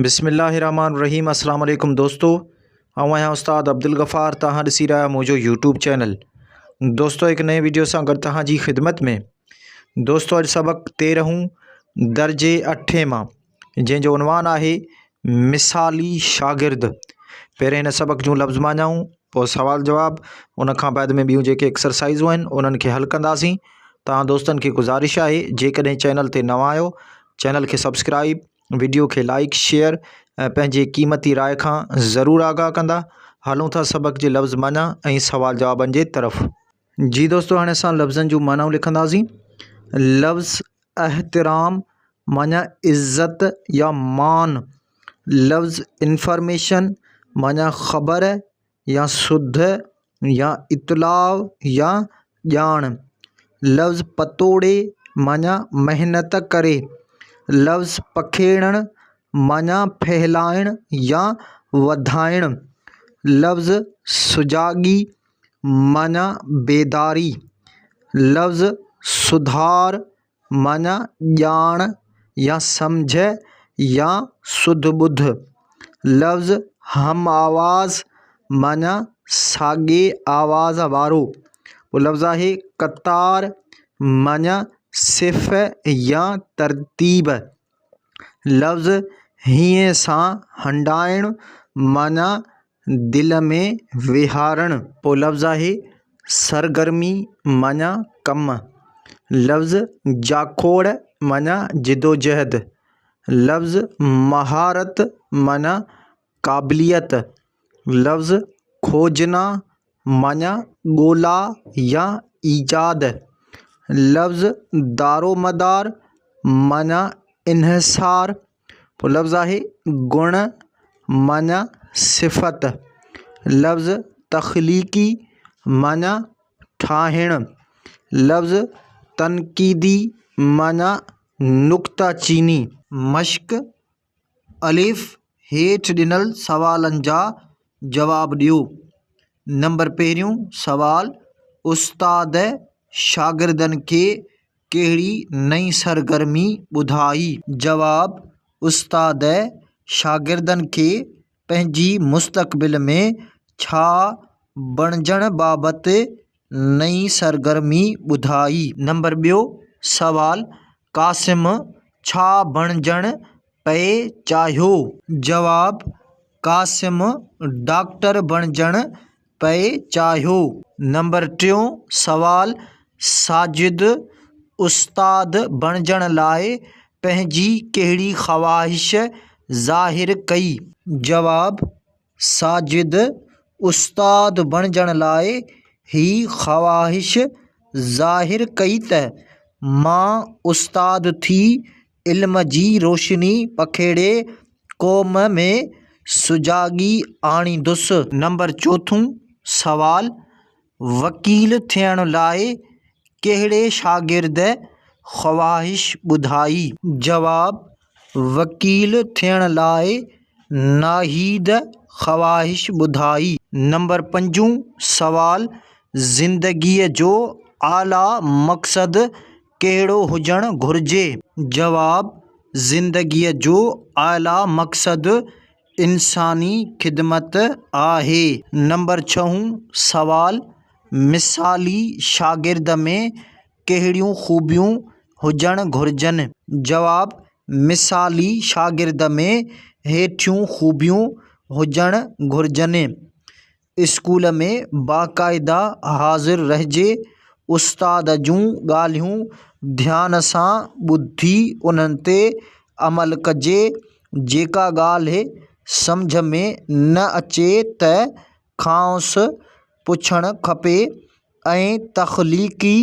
بسم الله الرحمن الرحيم السلام عليڪم دوستو آئون آهيان استاد عبدالغفار توهان ڏسي رهيا آهيو منهنجو يوٽيوب چينل دوستو هڪ نئين ويڊيو سان گڏ توهان جي خدمت ۾ دوستو اڄ سبق تيرهون درجي اٺين مان جنهن جو عنوان آهي مثالي شاگرد پهرين هن سبق جون لفظ معنائون پوء سوال جواب ان کان بعد ۾ ٻيون جيڪي ايڪسرسائزون آهن انهن کي حل ڪنداسين توهان دوستن کي گذارش آهي جيڪڏهن چينل تي نوان آهيو چينل کي سبسڪرائب وڊيو کي لائيڪ شيئر ۽ پنهنجي قيمتي راء کان ضرور آگاهه ڪندا. هلون ٿا سبق جي لفظ معنيٰ ۽ سوال جوابن جي طرف. جي دوستو هاڻي اسان لفظن جون معنائون لکنداسين. لفظ احترام معنيٰ عزت يا مان. لفظ انفارميشن معنيٰ خبر يا سڌ يا اطلاع يا ڄاڻ. لفظ پتوڙي معنيٰ محنت ڪري. لفظ پکيڙڻ معنيٰ ڦهلائڻ يا وڌائڻ. لفظ سجاڳي معنيٰ بيداري. لفظ سڌار معنيٰ ڄاڻ يا سمجهه يا سڌ ٻڌ. لفظ هم آواز معنيٰ ساڳئي آواز وارو. پوء لفظ آهي قطار معنيٰ صف يا ترتيب. لفظ هينئين سان هنڊائڻ معنيٰ دل ۾ ويهارڻ. پوء لفظ آهي سرگرمي معنيٰ ڪم. لفظ جاکوڙ معنيٰ جدوجهد. لفظ مهارت معنيٰ قابليت. لفظ کوجنا معنيٰ ڳولا يا ايجاد. لفظ دارومدار معنيٰ انحصار. پوء لفظ آهي گڻ معنيٰ صفت. لفظ تخليقي معنيٰ ٺاهڻ. لفظ تنقيدي معنيٰ نڪته چيني. مشق، الف، هيٺ ڏنل سوالن جا جواب ڏيو. نمبر پهريون سوال، استاد شاگردن کي ڪهڙي نئين سرگرمي ٻڌائي؟ جواب، استاد شاگردن کي پنهنجي مستقبل ۾ ڇا بڻجڻ بابت نئين سرگرمي ٻڌائي. نمبر ٻيو سوال، قاسم ڇا بڻجڻ پئي چاهيو؟ جواب، قاسم ڊاڪٽر بڻجڻ پئي چاهيو. نمبر ٽيون سوال، ساجد استاد بڻجڻ لاء پنهنجي ڪهڙي خواهش ظاهر ڪئي؟ جواب، ساجد استاد بڻجڻ لاء هي خواهش ظاهر ڪئي ته مان استاد ٿي علم جي روشني پکيڙي قوم ۾ سجاڳي آڻيندس. نمبر چوٿون سوال، وڪيل ٿيڻ لاء ڪهڙي شاگرد خواهش ٻڌائي؟ جواب، وڪيل ٿيڻ لاء ناهيد خواهش ٻڌائي. نمبر پنجون سوال، زندگيء جو اعليٰ مقصد ڪهڙو هجڻ گهرجي؟ جواب، زندگيء جو اعليٰ مقصد انساني خدمت آهي. نمبر ڇهون سوال، مثالي شاگرد ۾ ڪهڙيون خوبيون هجڻ گهرجن؟ جواب، مثالي شاگرد ۾ هيٺيون خوبيون هجڻ گهرجن. اسڪول ۾ باقاعده حاضر رهجي، استاد جون ڳالهيون ڌيان سان ٻڌي انهن تي عمل ڪجي، جيڪا ڳالهه سمجهه ۾ نه اچي ته کانئس پڇڻ کپي ۽ تخليقي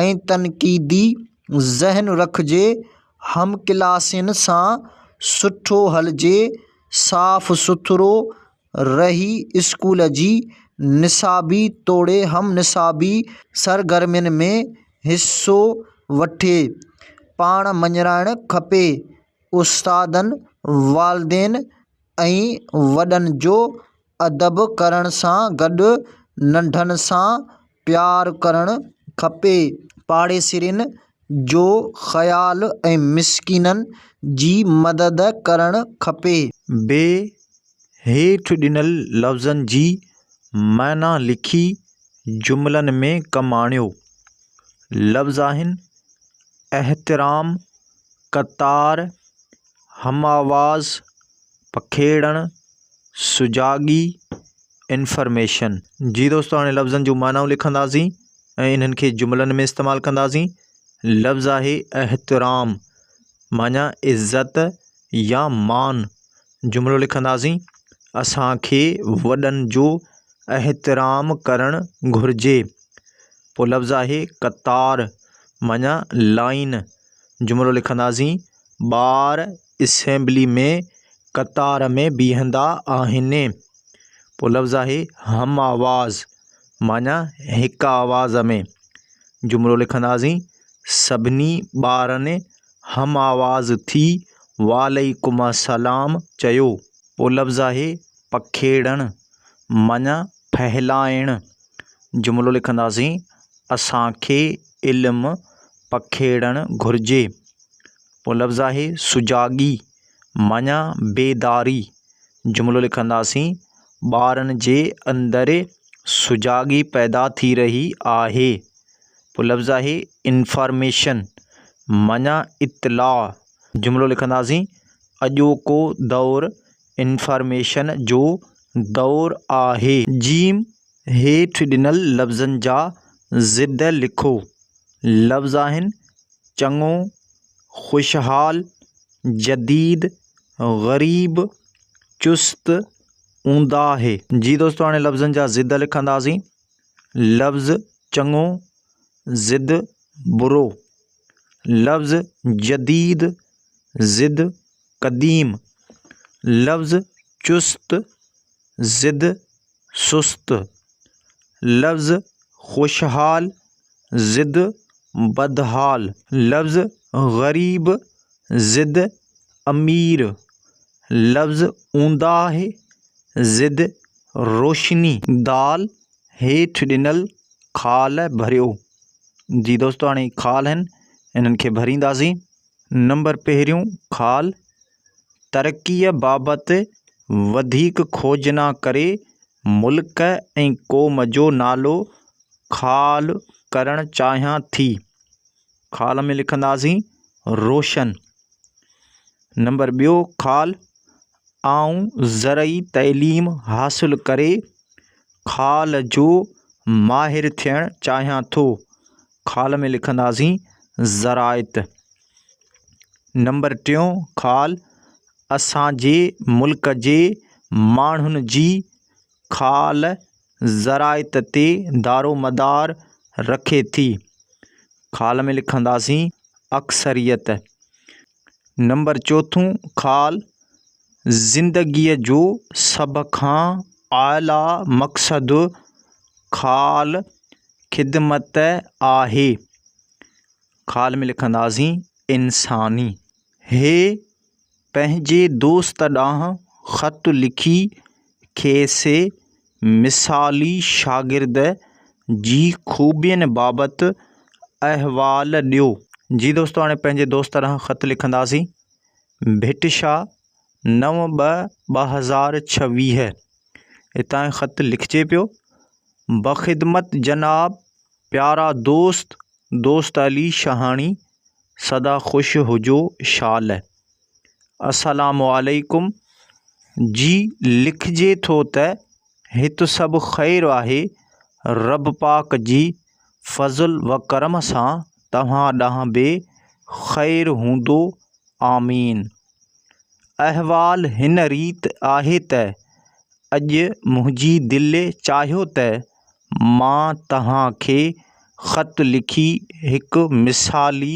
۽ تنقيدي ذهن رکجي، هم ڪلاسين سان سٺو هلجي، صاف سٿرو رهي اسڪول جي نصابي توڙي هم نصابي سرگرمين ۾ حصو وٺي پاڻ مڃرائڻ کپي. استادن، والدين ۽ وڏن جو ادب ڪرڻ سان گڏ ننڍن سان پيار ڪرڻ کپي. پاڙيسرين جو خيال ۽ مسڪينن جي مدد ڪرڻ کپي. بي هيٺ ڏنل لفظن جي معنيٰ لکي جملن ۾ ڪم آڻيو. لفظ آهن، احترام، قطار، هم آواز، پکيڙڻ، سجاڳي، انفارميشن. جي دوستو هاڻي لفظن جون معنائون لکنداسين ۽ انهن کي جملن ۾ استعمال ڪنداسين. لفظ آهي احترام معنيٰ عزت يا مان. جملو لکنداسين اسان کي وڏن جو احترام ڪرڻ گهرجي. پوء لفظ آهي قطار معنيٰ لائين. جملو لکنداسين ٻار اسيمبلي ۾ قطار ۾ بيهندا آهن. پوء لفظ آهي هم آواز معنيٰ هڪ آواز ۾. جملو لکنداسين سڀني ٻارن هم آواز ٿي وعليڪم السلام چيو. پوء لفظ آهي پکيڙڻ معنيٰ ڦهلائڻ. جملو لکنداسين اسان کي علم پکيڙڻ گهرجي. پوء لفظ آهي سجاڳي معنيٰ بيداري. جملو لکنداسين ٻارن جي اندر سجاڳي پيدا ٿي رهي آهي. پوء لفظ آهي انفارميشن معنيٰ اطلاع. جملو لکنداسين اڄوڪو دور انفارميشن جو دور آهي. جيم هيٺ ڏنل لفظن جا ضد لکو. لفظ آهن، چڱو، خوشحال، جديد، غريب، چست، اونداهي. جي دوستو هاڻي لفظن جا ضد لکنداسين. لفظ چڱو، ضد برو. لفظ جديد، ضد قديم. لفظ چست، ضد سست. لفظ خوشحال، ضد بدحال. لفظ غريب، ضد امير. لفظ اونداهه، ضد روشني. دال هيٺ ڏنل خال ڀريو. جي دوستو هاڻي خال آهن انهن کي ڀرينداسين. نمبر پهريون خال ترقيء بابت وڌيڪ کوجنا ڪري ملڪ ۽ قوم جو نالو خال ڪرڻ چاهيان ٿي. خال ۾ لکنداسين روشن. نمبر ٻيو خال آئون زرعي تعليم حاصل ڪري خال جو ماهر ٿيڻ چاهيان ٿو. خال ۾ لکنداسين زراعت. نمبر ٽيون خال اسان جي ملڪ جي ماڻهن جي خال زراعت تي دارومدار رکي ٿي. خال ۾ لکنداسين اڪثريت. نمبر چوٿون خال زندگيء جو سڀ کان اعليٰ مقصد خال خدمت آهي. خال ۾ لکنداسين انساني. هي پنهنجي دوست ڏانهن خط لکي کيس مثالي شاگرد جي خوبين بابت احوال ڏيو. جي دوستو هاڻي پنهنجي دوست ڏانهن خط لکنداسين. ڀٽ شاهه نو ٻه 2026 هتان خط لکجي پيو. بخدمت جناب پيارا دوست دوست علي شاهاڻي سدا خوش هجو شال. السلام عليڪم جي لکجي ٿو ته هت سڀ خير آهي رب پاڪ جي فضل و ڪرم سان توهان ڏانهن به خير هوندو آمين. احوال هن ريت آهي ته اڄ منهنجي دل چاهيو ته مان توهان کي خط لکي هڪ مثالي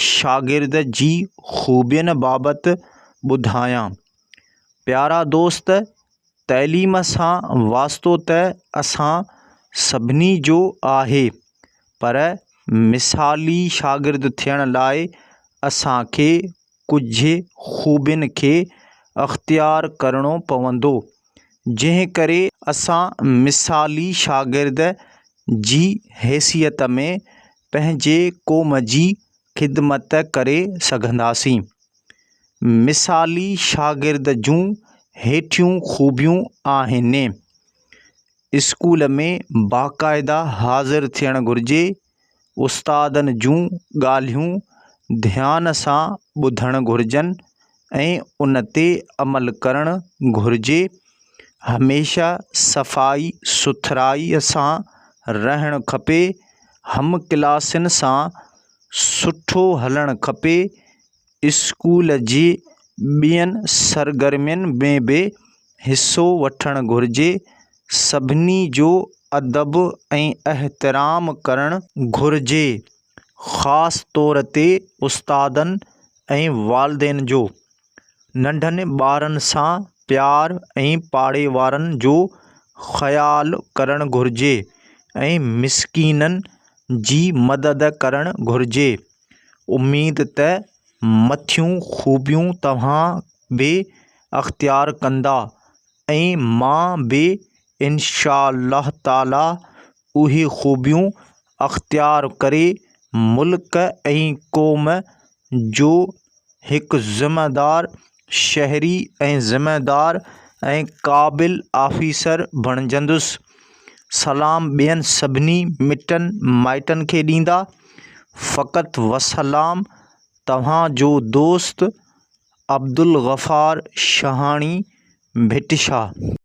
شاگرد جي خوبين بابت ٻڌايان. پيارا دوست، تعليم سان واسطو ته اسان سڀني جو آهي، پر مثالي شاگرد ٿيڻ لاء اسان کي ڪجهه خوبين کي اختيار ڪرڻو پوندو، جنهن ڪري اسان مثالي شاگرد جي حيثيت ۾ پنهنجي قوم جي خدمت ڪري سگهنداسين. مثالي شاگرد جون هيٺيون خوبيون آهن. اسڪول ۾ باقاعده حاضر ٿيڻ گهرجي. استادن جون ڳالهيون ڌيان سان ٻڌڻ گهرجن ۽ ان تي عمل ڪرڻ گهرجي. هميشه صفائي سٿرائيء سان رهڻ کپي. هم ڪلاسين سان سٺو هلڻ کپي. اسڪول جي ٻين سرگرمين ۾ به حصو وٺڻ گهرجي. سڀني جو ادب ۽ احترام ڪرڻ گهرجي، خاص طور تي استادن ۽ والدين جو. ننڍن ٻارن سان پيار ۽ پاڙي وارن جو خيال ڪرڻ گهرجي ۽ مسڪينن جي مدد ڪرڻ گهرجي. اميد ته مٿيون خوبيون توهان به اختيار ڪندا ۽ مان به انشاء الله تعاليٰ اهي خوبيون اختيار ڪري ملڪ ۽ قوم جو هڪ ذميدار شهري ۽ ذميدار ۽ قابل آفيسر بڻجندس. سلام ٻين سڀني مٽن مائٽن کي ڏيندا. فقط والسلام توهان جو دوست عبدالغفار شاهاڻي ڀٽ شاهه.